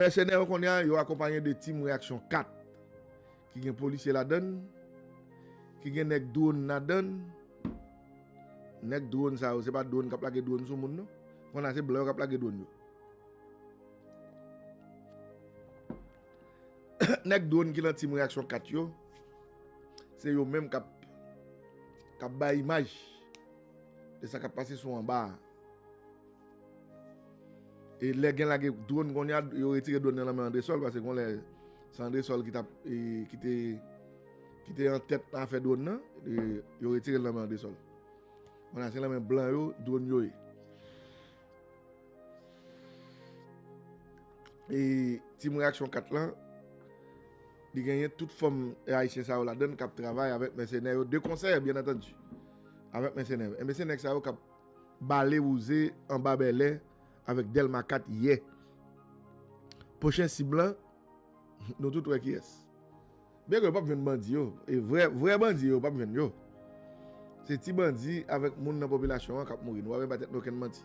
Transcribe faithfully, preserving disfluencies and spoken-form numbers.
Mèsenè yo kounye a, yo akonpaye de Team Reaksyon kat, ki gen polisye ladann, ki gen nèg dwòn ladann. Nèg dwòn sa yo, se pa dwòn k ap lage dwòn sou moun, non. Kounye a, se blan yo k ap lage dwòn yo. Nèg dwòn ki nan Team Reaksyon kat yo, se yo menm k ap, k ap bay imaj de sa k ap pase sou anba a. E lè gen lage dwòn kounye a, yo retire dwòn nan nan men Andresol, paske gon lè se Andresol ki t ap, e, ki te, ki te an tèt nan afè dwòn nan, e, yo retire l nan men Andresol. Kounye a, se nan men blan yo, dwòn yo ye. E Team Reaksyon kat lan, li genyen tout fòm ayisyen sa yo ladann k ap travay avèk mèsenè yo, de konsè, byen antandi, avèk mèsenè yo. Enben, se nèg sa yo k ap bale wouze anba bèlè avèk Dèlma kat yè. Pwochen sib lan, nou tout wè kiyès. Byen ke yo p ap jwenn bandi yo. E vrè, vrè bandi yo, yo p ap jwenn yo. Se ti bandi avèk moun nan popilasyon an k ap mouri. Nou pa bezwen bay tèt nou okenn manti.